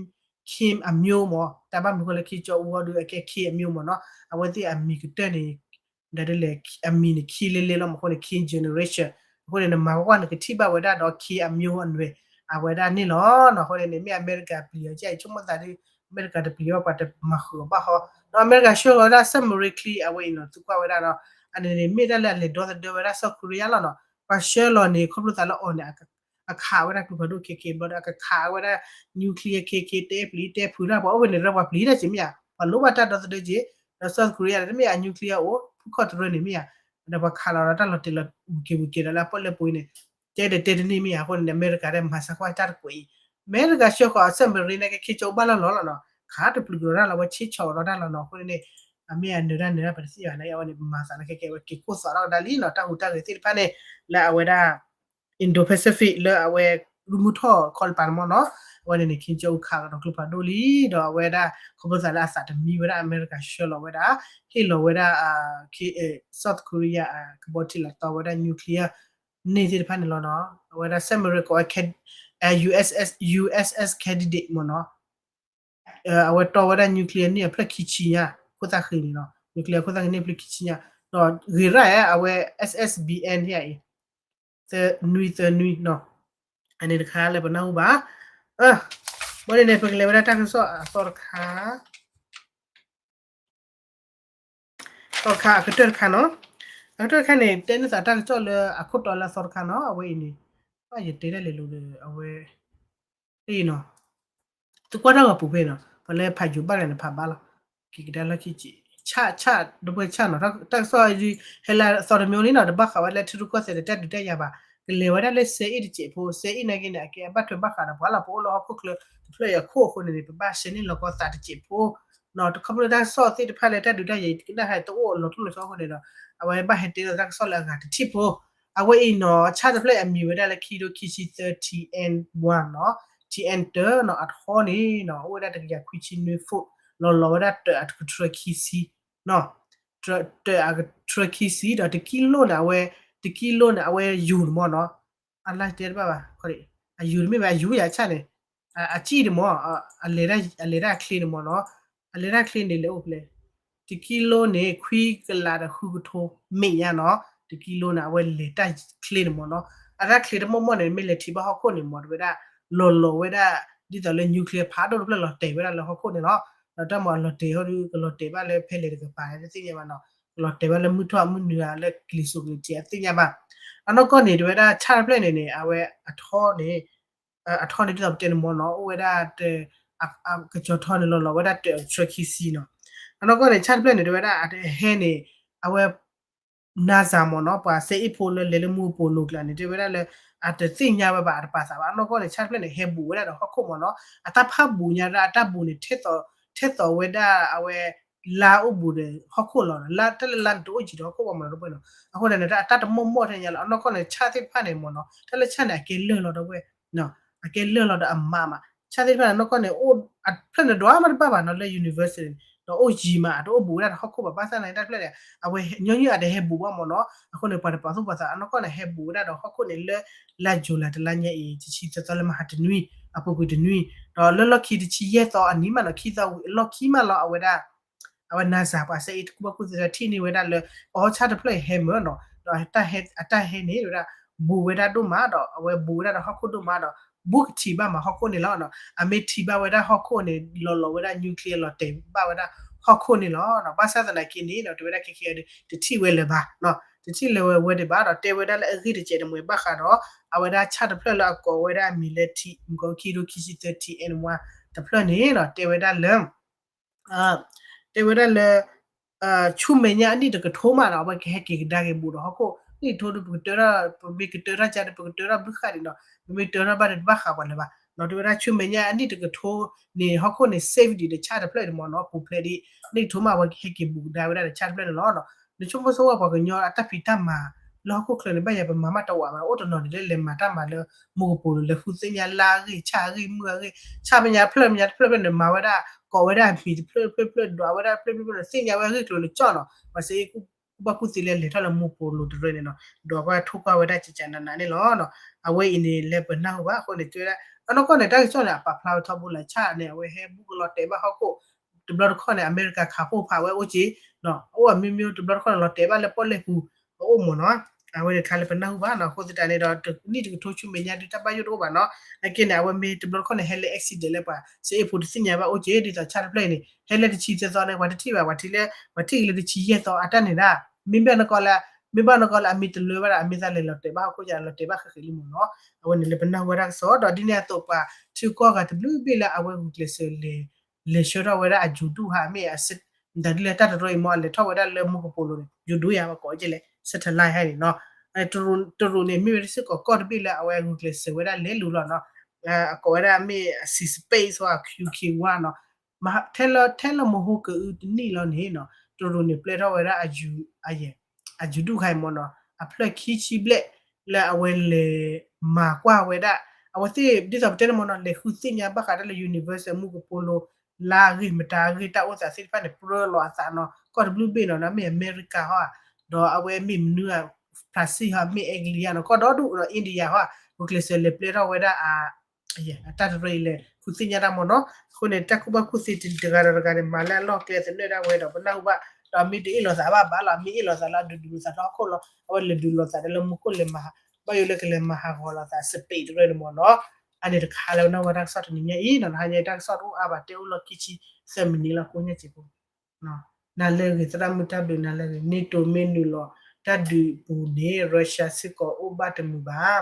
Kim အမျိုးမ့ၢ် တၢ်ဘၣ်မနုၤဃိလၢ Kim Jong Un အီၤဒုးအကဲ Kim အမျိုးမ့ၢ်နီၤ, အဝဲသ့ၣ်အမံၤကတၢၢ်န့ၣ် ဒီးဒ်လဲၣ် အမံၤန့ၣ် Kim လ့လ့လီၤမ့ၢ်အဃိန့ၣ် Kim generation, အဃိန့ၣ် နမၤကွၢ်ကွၢ်နကထံၣ်ဘၣ်ဝဲဒၣ်ဒီး Kim အမျိုးအနွယ် အဝဲဒၣ်န့ၣ်လီၤနီၤ, အဃိန့ၣ်န့ၣ် မ့ၢ်အမဲရကၤပျံၤအီၤ ကဲအံၤဆိကမိၣ်သးဒ် အမဲရကၤတပျံၤဘၣ် ပှၤတမၤဃုာ်အီၤဘၣ်ဟီ, ဒီးအမဲရကၤဆှၢလီၤဝဲဒၣ် submarine ချံအဝဲအံၤနီၤ သုကွၢ်ဝဲဒၣ်ဒီး အန့ၣ်န့ၣ် မ့ၢ်တၢ်လၢအလဲၤဒီသဒၢဝဲဒၣ် South Korea လီၤနီၤ, ပှၤဆှၢလီၤန့ၣ် ခီဖျိသးလၢအီၤန့ၣ် အခးဝဲဒၣ်ကျိဖးဒိၣ်ခဲခဲဘျီဒီး အကခးဝဲဒၣ် nuclear ခဲခဲ တဲပျံၤတဲဖုးတၢ် ပှၤအိၣ်ဝဲန့ၣ် ရၢပှၤပျံၤတၢ်စ့ၢ်မ့ၢ်ဧါ, ပှၤလိၣ်ဘၣ်တၢ်ဒီသဒၢက့ၤ, ဒီး South Korea တမ့ၢ်အ nuclear အိၣ် ဖုခီၣ်တရၢန့ၣ်မ့ၢ်ဧါ, ဒီးပှၤခးလီၤဒီးတၢ်လီၤတဲာ်လီၤဝံၤက့ၤဝံၤက့ၤဒီးလၢအပီၣ်လဲၣ်ပူၤအံၤန့ၣ်, တဲတတဲတန့ၢ်မ့ၢ်ဧါ, အဃိန့ၣ် အမဲရကၤဒဲးမၤစၢၤကွၢ်တၢ်တကွဲးအံၤ, အမဲရကၤဆှၢဃီၤအ submarine န့ၣ်ကဲ Kim Jong Un ဘၣ်လီၢ်လီၤလီၤနီၤ, ခးတပျုၤကဒီးတၢ်လီၤ ဝဲဆ့ဆီၣ်ကဒီးတၢ်လီၤနီၤ, အဃိန့ၣ်န့ၣ် အမ့ၢ်အနၢၤတၢ်နၢၤတၢ်ပတသ့ၣ်ညါန့ၣ် အဝဲန့ၣ် ပမၤသးန့ၣ်ခဲခဲ အဝဲက့ၤခိၣ်သီးထီၣ်ကဒါလံနီၤ, တၢ်ဟူးတၢ်ဂဲၤသ့ၣ်တဖၣ်န့ၣ် လၢအဝဲဒၣ် Indo-Pacific လၢအဝဲ ရူမူထီၣ်ခီလပာ်န့ၣ်မ့ၢ်နီၤ, အဝဲန့ၣ်န့ၣ် Kim Jong Un ခးကဒီးကျိဖးဒိၣ်လံ, ဒီးအဝဲဒၣ် ခီဖျိသးလၢအသးတမံဝဲဒၣ် အမဲရကၤဆှၢလီၤဝဲဒၣ်, ဟ့ၣ်လီၤဝဲဒၣ် South Korea ကဘီထံလာ်တီဝဲဒၣ် nuclear န့ၣ်သ့ၣ်တဖၣ်န့ၣ်လီၤနီၤ, အဝဲဒၣ် submarine ကိးဝဲ USS, USS Candidate မ့ၢ်နီၤ, အဝဲတီဝဲဒၣ် nuclear န့ၣ်အဖျၢၣ်ခံဆံညါ, ခိၣ်သၣ်ဃံန့ၣ်နီၤ, nuclear ခိၣ်သၣ်ဃံန့ၣ်ဖျၢၣ်ခံဆံညါ, ဒီးဂ့ၤရၣ်ဧါ အဝဲ S S B N ဟ့ၣ်အံၤ သၢနွံသၢနွံနီၤ, အန့ၣ်တခါလၢပနၢ်ဟူဘၣ်, ဘၣ်န့ၣ်န့ၣ် ပကလဲၤဝဲဒၣ်တၢ်ကစီၣ်အသီတခါ သီတခါအကတၢၢ်တခါနီၤ, အကတၢၢ်တခါန့ၣ် တဲန့ၢ်သးတၢ်ကစီၣ်လၢအခိၣ်တီလၢအသီတခါနီၤ, အဝဲအံၤန့ၣ် ဘၣ်ယတဲဒၣ်လဲာ်လိၤဒီး အဝဲ အံၤနီၤ, သုကွၢ်တၢ်ဂီၤပူၤဖဲနီၤ, ပှၤလၢဖးယိၤဘၣ်တဂၤန့ၣ် ဖးဘၣ်လီၤ, က့ၤကဒါလီၢ်ခံက့ၤ, ဆၣ် ဆၣ် တပှဲၤဆၣ်နီၤ, တၢ်ကစီၣ်အံၤ ဟဲလၢအသီတမံၤလံနီၤ, တဘၣ်ဃးဝဲလၢထံရူၢ်ကီၢ်သဲးဒီး တၢ်ဒုးတၢ်ယၤဘၣ်, ကလဲၤဝဲဒၣ်လၢစဲအ့ၣ်တစဲးဖိ, စဲအ့ၣ်နာ်က့န့ၣ် အကဲအဘၣ်ထွဲဘၣ်ဃးဒီးပှၤလီၤ, ပအိၣ်လၢဟီၣ်ခိၣ်ချၢတဖျၢၣ်အံၤအခိၣ်အဃိန့ၣ်န့ၣ် ပဘၣ်ဆှၢန့ၢ်လီၤကီသးတစဲးဖိ နီၤ, တခီဖျိတၢ်ကစီၣ်သ့ၣ်တဖၣ်လၢ တၢ်ဒုးတၢ်ယၤအံၤ တကနၣ်ဟဲတအိၣ်လီၤထူလီၤဆီအဃိန့ၣ်ဒီး အဝဲဘၣ်ဟဲတဲလီၤတၢ်ကစီၣ်လၢအဂၤတထံၣ်ဖိ, အဝဲအံၤနီၤ ဆၣ်တဖျၢၣ်အမံၤဝဲဒၣ်လၢ ခံဒိ ခံဆံသၢ T N one နီၤ, T N တၢနီၤ, အထီန့ၣ်နီၤ အိၣ်ဝဲဒၣ်တကယၤခွံဆံနွံ foot, လီၤလီၤဝဲဒၣ်တၢးအကထြၢခံဆံ တၢးအကထြၢခံဆံဒီး တကံလိၣ်န့ၣ် အဝဲ တကံလိၣ်န့ၣ် အဝဲယူၤန့ၣ်မ့ၢ်နီၤ, အလၢတဲတဘၣ်ဘၣ်, အယူၤတမ့ၢ်ဘၣ် အယူၤယၤဆၣ်န့ၣ်, အစံၣ်န့ၣ်မ့ၢ် အလဲၤတၢ်အချ့န့ၣ်မ့ၢ်နီၤ, အလဲၤတၢ်ချ့န့ၣ်လဲၤအိၣ်ဖဲလဲၣ်, တကံလိၣ်န့ၣ် ခွံကလးဒီးဃုကထိ မ့ၢ်ညါနီၤ, တကံလိၣ်န့ၣ် အဝဲလဲၤတၢ်ချ့န့ၣ်မ့ၢ်နီၤ, အတၢ်ချ့တမီၢ်မီၢ်န့ၣ် မ့ၢ်လဲၤထံၣ်ဘၣ်ဟီၣ်ခိၣ်န့ၣ်မ့ၢ်တဝဲဒၣ် လီၤလီၤဝဲဒၣ် ဒ်သိးလၢ nuclear ဖးဒိၣ်တဖျၢၣ်လီၤတဲာ်ဝဲဒၣ်လၢဟီၣ်ခိၣ်န့ၣ်လီၤ, ဒီးတၢ်မၤလီၤတဲာ်ဟီၣ်ဒုး ကလီၤတဲာ်ဘၣ်လၢဖဲလဲၣ်တကပၤတသ့ၣ်ညါဘၣ်နီၤ, ကလီၤတဲာ်ဘၣ်လၢမုၢ်ထီၣ်မုၢ်နုာ်ဧါ လၢကလံၤစိးကလံၤထံးအသ့ၣ်ညါဘၣ်, အနီၢ်ကီၢ်န့ၣ် တဝဲဒၣ်ဆၣ်တဖျၢၣ်န့ၣ်န့ၣ် အဝဲအထီန့ၣ် အထီန့ၣ်ဒ်သိးပတဲန့ၣ်မ့ၢ်နီၤ အိၣ်ဝဲဒၣ် ကစီၤထီန့ၣ်လီၤလီၤဝဲဒၣ်တၢးအကထြၢခံဆံနီၤ, အနီၢ်ကီၢ်န့ၣ် ဆၣ်တဖျၢၣ်န့ၣ် တဝဲဒၣ်အတဟဲန့ၣ် အဝဲ NASA မ့ၢ်နီၤ ပှၤစဲအ့ၣ်ဖိလၢလဲၤလၢမူအပူၤလိၤကျါန့ၣ် တဲဝဲဒၣ်လၢ အတသ့ၣ်ညါဝဲဘၣ် အတပာ်သးဘၣ် အနီၢ်ကီၢ်န့ၣ် ဆၣ်တဖျၢၣ်န့ၣ် ဟဲဘူးဝဲဒၣ်ဒီးဟီၣ်ခိၣ်မ့ၢ်နီၤ, အတၢ်ဖးဘူးညါဒၣ် အတၢ်ဘူးန့ၣ် ထဲသိးဝဲဒၣ်အဝဲ လါအိၣ်ဘူးဒီးဟီၣ်ခိၣ်လီၤ, တၢ်လၢလါန့ၣ်တအိၣ်ကံၤဒီးဟီၣ်ခိၣ်ဘၣ်မ့ၢ်နီၤ တပှဲၤနီၤ, အဃိန့ၣ် အတၢ်တမီၢ်မီၢ်ထဲညါလီၤ, အနီၢ်ကီၢ်န့ၣ် ဆၣ်သ့ၣ်တဖၣ်န့ၣ်မ့ၢ်နီၤ တၢ်လၢဆၣ်န့ၣ် အကဲလၢာ်လီၤဒီးဝဲ အကဲလၢာ်လီၤဒီးအမးမး, ဆ ဆၣ်သ့ၣ်တဖၣ်န့ၣ် နီၢ်ကီၢ်န့ၣ် အိၣ်အဖျၢၣ်န့ၣ်ဒွးမးတဘၣ်ဘၣ်နီၤ လၢ university န့ၣ် ဒီးအိၣ်ယံၤမး တအိၣ်ဘူးဝဲဒၣ်ဒီးဟီၣ်ခိၣ်ဘၣ် ဘၣ်ဆၣ်သနာ်က့တၢ်တဖျၢၣ်န့ၣ် အဝဲညီနုၢ်အတဟဲဘူးဘၣ်မ့ၢ်နီၤ အဃိန့ၣ် ပှၤတပာ်သူၣ်ပာ်သးအနီၢ်ကီၢ်န့ၣ် ဟဲဘူးဝဲဒၣ်ဒီးဟီၣ်ခိၣ်န့ၣ်လၢ လါယူၤလံတလါညါအံၤ တဆံသၢသီလၢမဟါတနွံ အပူၤကွံာ်တနွံ ဒီးလၢလီၢ်ခံတဆံယဲၢ်သီအနံၤမးနီၤ ခံသီဝံၤအလီၢ်ခံမးလီၤ အဝဲဒၣ် အဝဲ NASA ပှၤစဲအ့ၣ်တကူၣ်ဘၣ်ကူၣ်သ့ဒီးထံၣ်န့ၢ်ဝဲဒၣ်လၢ အီဆၣ်တဖျၢၣ်အံၤဟဲမ့ၢ်နီၤ ဒီးအတၢ်ဟဲန့ၣ်ဝဲဒၣ် ဘူးဝဲဒၣ်ဒိၣ်မးဒီး အဝဲဘူးဝဲဒၣ်ဒီးဟီၣ်ခိၣ်ဒိၣ်မးဒီး ဘူးကထံၣ်ဘၣ်မးဟီၣ်ခိၣ်န့ၣ်လီၤနီၤ အမ့ၢ်ထံၣ်ဘၣ်ဝဲဒၣ်ဟီၣ်ခိၣ်န့ၣ် လီၤလီၤဝဲဒၣ် nuclear လီၤတဲာ်ဘၣ်ဝဲဒၣ်ဟီၣ်ခိၣ်န့ၣ်လီၤနီၤ ဘၣ်ဆၣ်သနာ်က့န့ၣ်နီၤ တဲဝဲဒၣ်ခဲကဲဒီး တထံၣ်ဝဲလၢၤဘၣ်နီၤ တထံၣ်လၢၤဝဲဒံးဘၣ်ဒီး တဲဝဲဒၣ်လၢအဂ့ၢ်တစဲးန့ၣ်မ့ၢ်ဘၣ်ဃးဒီး အဝဲဒၣ်ဆၣ်တဖျၢၣ်လၢအကိးဝဲဒၣ်အမံၤလၢ ထံ မုၢ်ကီခံဒိခံဆံသၢ ထံ N one တဖျၢၣ်န့ၣ်နီၤ တဲဝဲဒၣ်လၢ တဲဝဲဒၣ်လၢ ဆူမဲာ်ညါအနံၣ်တကထိမးဒီး အဝဲကဟဲက့ၤကဒါက့ၤဘူးဒီးဟီၣ်ခိၣ် နံၣ်ကထိဒီး ပကတၢၢ်ထီၣ် ပမ့ၢ်ကတၢၢ်ထီၣ်ကဒီး ပကတၢၢ်ထီၣ်ဘုဃာ်န့ၣ်ဒီး ပမ့ၢ်တၢၢ်ထီၣ်ဘၣ်ဒီးတဘၣ်ဃးပှၤလၢၤဘၣ်နီၤ တဲဝဲဒၣ်ဆူမဲာ်ညါအနံၣ်တကထိန့ၣ် ဟီၣ်ခိၣ်န့ၣ် safe ဒံးဒီးဆၣ်တဖျၢၣ်န့ၣ်မ့ၢ်နီၤ ပူၤဖျဲးဒံး နံၣ်ကထိမး အဝဲကဟဲက့ၤဘူးကဒါဝဲဒၣ်ဒီးဆၣ်တဖျၢၣ်န့ၣ်လီၤနီၤ နဆိကမိၣ်ဆိကမိၣ်ပှၤကညီအတၢ်ဖံးတၢ်မၤ လၢဟီၣ်ခိၣ်ချၢန့ၣ် ဘၣ်ယၤပမၤမးတဝးဘၣ် အိၣ်တနီၤန့ၣ်လၢလဲၤမၤတၢ်မၤလၢ မူကပိာ်လိၤ လဲၤဃုသ့ၣ်ညါလါအဂ့ၢ် ဆၣ်အဂ့ၢ် မုၢ်အဂ့ၢ် ဆၣ်မဲာ်ညါတဖျၢၣ်မဲာ်ညါတဖျၢၣ်ဖျၢၣ်န့ၣ် မၤဝဲဒၣ် ကိးဝဲဒၣ်အမံၤတဖျၢၣ်တဖျၢၣ်တဖျၢၣ် ဒွးဝဲဒၣ်တဖျၢၣ်တဖျၢၣ်ဖျၢၣ်န့ၣ် သ့ၣ်ညါဝဲအဂ့ၢ်ကျိၤန့ၣ်ကၠီၣ်နီၤ ပှၤစဲအ့ၣ်ကူၣ်ဘၣ်ကူၣ်သ့လၢလဲၤထီၣ်လၢမူကပိာ်လိၤတရၢန့ၣ်နီၤ ဒွးကွၢ်ထိၣ်ကွၢ်ဝဲဒၣ်ကကနးနးန့ၣ်လီၤနီၤ အဝဲအံၤန့ၣ် လၢပနၢ်ဟူဘၣ်အဃိန့ၣ် တဲဝဲဒၣ် အနီၢ်ကီၢ်န့ၣ် တၢ်ကစီၣ်န့ၣ် အပာ်ဖျါဝဲထီဘိလၢဆၣ်န့ၣ် အဝဲဟဲဘူးကလီၤတဲာ်ဘၣ်ဟီၣ်ခိၣ် တဘျီတခီၣ်န့ၣ် အမဲရကၤခးဖှိၣ်ဖးဝဲအိၣ်က့ၤ အိၣ်အမ့ၢ်မ့ၢ်တဘျီတခီၣ်န့ၣ် လီၤတဲာ်ဘၣ်လၢပီၣ်လဲၣ်ပူၤ အအိၣ်မ့ၢ်နီၤ အဝဲန့ၣ်တခါလၢပနၢ်ဟူဘၣ်နီၤ အဃိသတးန့ၣ်ဒီး နံၣ်တကထိဆူမဲာ်ညါဒုးတၢ်ဘၣ်ယိၣ်တအိၣ်ဘၣ်နီၤ နာ်က့န့ၣ် အဝဲမ့ၢ်တဘျီတခီၣ်န့ၣ် ဟဲလၢ accident လၢပှၤ စဲအ့ၣ်ဖိတသ့ၣ်ညါဘၣ်အိၣ်က့ၤ ဒ်သိးဆၣ်တဖျၢၣ်အံၤန့ၣ် ဟဲလၢတဆံသၢသီန့ၣ် ပှၤတထံၣ်ဘၣ် ပှၤထံၣ်လၢ ပှၤထံၣ်က့ၤလၢတဆံယဲၢ်သီအတၢ်န့ၣ်ဒၣ် မ့ၢ်ဘၣ်နကီလၢ မ့ၢ်ဘၣ်နကီလၢအမ့ၢ်တလၢဘၣ်ဒီး အမ့ၢ်သးလဲၤလီၤတဲာ်ဘၣ်ဟီၣ်ခိၣ်ယါလီၤတဲာ်ဘၣ်ဃဲးဃဲးလံမ့ၢ်နီၤ အဝဲန့ၣ်လၢပနၢ်ဟူဝဲဒၣ်တၢ်ကစီၣ် ဒီးဒ်န့ၣ်အသိးပှၤ ထံကီၢ်ဂၤတဘျုးဘ့ၣ်လၢအဝဲဂုာ်ကျဲးစၢး လဲၤဆှၢထီၣ်ဝဲဒၣ်အယူၤဒူၣ်ဟါ မ့ၢ်အ တၢ်ဒ်လၢတၢ်တရၢအံၤမ့ၢ် အလဲၤထီၣ်ဝဲဒၣ်လၢမူကပိာ်လိၤန့ၣ် ယူၤဒူၣ်ယါ ပကိးကဲလဲၣ် satellite ဟါန့ၣ်နီၤ တရူးန့ၣ် မ့ၢ်ဝဲဒၣ်စ့ၢ်ကီးကီၢ်တဘ့ၣ်လၢအဝဲဂုာ်ကျဲးစၢးဝဲဒၣ်လဲၤလူၤလီၤနီၤ အကိးဝဲဒၣ်မ့ၢ် Sea Space ဟါ Q K one နီၤ ထဲလၢ ထဲလၢမဟိကအုတနံၣ်လီၤန့ၣ် တရူးန့ၣ် ပျဲထီၣ်ဝဲဒၣ် အယူၤဒူၣ်ခါအံၤမ့ၢ်နီၤ အဖျၢၣ်ခံဆံဘျဲၣ် လၢအဝဲလဲၤမၤကွၢ်ဝဲဒၣ် အဝဲသ့ၣ် ဒ်သိးပတဲန့ၣ်မ့ၢ်နီၤ လဲၤဃုသ့ၣ်ညါဘၣ်ဃးတၢ်လၢ universe မူကပိာ်လိၤ လါအဂ့ၢ် မတၤအဂ့ၢ် တၢ်အိၣ်သးသ့ၣ်တဖၣ်န့ၣ် ပြၢလိာ်အသးနီၤ ကီၢ်တဘျုးဘ့ၣ်နီၤ မ့ၢ်အမဲရကၤဟါ ဒီးအဝဲမ့ၢ်မနုၤ ဖရၣ်စံၣ်ဟါ မ့ၢ်အဲကလံးယါနီၤ ကီၢ်ဒီဒူၣ်ဒီး India ဟါ ဂုာ်ကျဲးစၢးလဲၤပျဲထီၣ်ဝဲဒၣ် အတၢ်တရၢအံၤလဲၤ ဃုသ့ၣ်ညါတၢ်မ့ၢ်နီၤ အဃိန့ၣ် တၢ်ကူၣ်ဘၣ်ကူၣ်သ့တဂၤဒီးတဂၤန့ၣ် မၤလၢအလီၢ်ကျဲသနၢၣ်ဒၣ်ဝဲဒီး ပနၢ်ဟူဘၣ် ဒီးအမ့ၢ်တအ့ၣ်လိာ်သးဘၣ်ဘၣ်လီၤ အမ့ၢ်အ့ၣ်လိာ်သးလၢအဒုးဒုးလိာ်သးလၢဟီၣ်ခိၣ်လီၤ အဝဲလဲၤဒုးလိာ်သးဒီးလၢမူခိၣ်လဲၤမၤ ဘၣ်ယိၣ်လၢကလဲၤမၤဟးဂီၤလိာ်သး space တရၢန့ၣ်မ့ၢ်နီၤ အန့ၣ်တခါလၢပနၢ်ဟူဝဲဒၣ်တၢ်ကစီၣ်တနံၤညါအံၤနီၤ တဟါညါတၢ်ကစီၣ်တအိၣ်အါဘၣ် တဲအိၣ်လီၢ်ခံဆံသၢမံးနံးလီၤ ကိးညါစ့ၢ်ကီး နၤလၢအဂ့ၤ သရၣ်မုၣ်တၢ်ဘျုး နၤလၢအဂ့ၤ NATO မ့ၢ်နုာ်လီၤတၢ်ဒုးအပူၤန့ၣ် Russia စ့ၢ်ကီးအိၣ်ဘၣ်တမုာ်ဘၣ်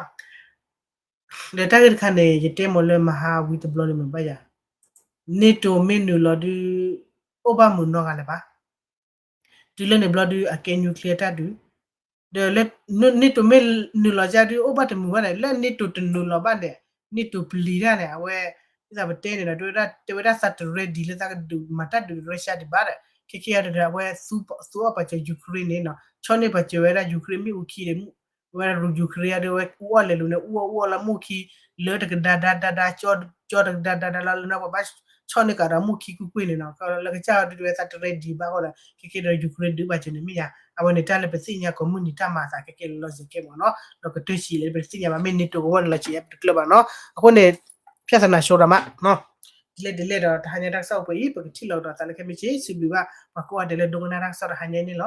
ဒီးတၢ်ဂ့ၢ်တခါန့ၣ် ယတဲမ့ၢ်လၢမဟါဝံၤတဘျီန့ၣ်မ့ၢ်ဘၣ်ယၤ NATO မ့ၢ်နုာ်လီၤဒုး အိၣ်ဘၣ်မုာ်နီတဂၤလၢၤဘၣ် တုၤလၢန့ၣ်ဘျီဒုး အကဲ nuclear တၢ်ဒုး ဒီးလၢ NATO မ့ၢ်နုာ်လီၤယါဒုး အိၣ်ဘၣ်တမုာ်ဘၣ်န့ၣ် လၢ NATO တနုာ်လီၤဘၣ်န့ၣ် NATO ပျံၤတၢ်န့ၣ် အဝဲ ဒ်သိးပတဲန့ၣ်ဒီး တဲဝဲဒၣ် တဲဝဲဒၣ်သးတ ready လၢသးကဒုးမၤတၢ်ဒုး Russia ဒံးဘၣ်ဒီး ခဲကဲယါဒီး အဝဲ သူအီၣ်ပာ်စၢၤ Ukraine န့ၣ်နီၤ ဆီန့ၢ်ပာ်စၢၤဝဲဒၣ် Ukraine မ့ၣ်အူခံဒီး ဝဲဒၣ် Ukraine ဒီး ဝဲအူအီၣ်လဲၤလူၤန့ၣ် အူအီၣ်အူအီၣ်လၢမ့ၣ်အူခံ လၢတကဒါဒါဒါဒါ ကၠီတကဒါဒါဒါလီၤလၢနီၤ ပှၤဘၣ်ဆီန့ၢ်ကဒီးမ့ၣ်အူခံကွ့ၢ်ကွ့ၢ်န့ၣ်နီၤ လၢကစၢ်အီၤဒုး တဲဝဲသးတ ready ဘၣ်ဃိဒီး ခဲကဲဒီး Ukraine ဒုးဘၣ်စၢၤန့ၣ်မ့ၢ်ယါ အဝဲန့ၣ်တၢ်လၢပသ့ၣ်ညါကိးမုၢ်နံၤတၢ်မၤအသးခဲကဲလၢလီၤစဲၤကဲမ့ၢ်နီၤ ဒီးကတၢၢ်ဆံးလၢပတသ့ၣ်ညါဘၣ် မ့ၢ် NATO ကဝီၤန့ၣ်လီၤစဲၤယါပတကျၢၢ်ဘၣ်နီၤ အဃိန့ၣ် ဖၠၣ်သနာ်ကၠိဒၣ်မး ဒ်လဲၣ်ဒ်လဲၣ်ဒီး တဟါညါတၢ်ကစီၣ်ပှဲၤအံၤ ပကထံၣ်လိာ်ကဒီးသးလၢခဲမုၢ်ဆ့ၣ် စံးဘျုးဘၣ် ပှၤကိးဂၤဒဲးလၢဒိကနၣ်တၢ်ကစီၣ်တဟါညါန့ၣ်လီၤ.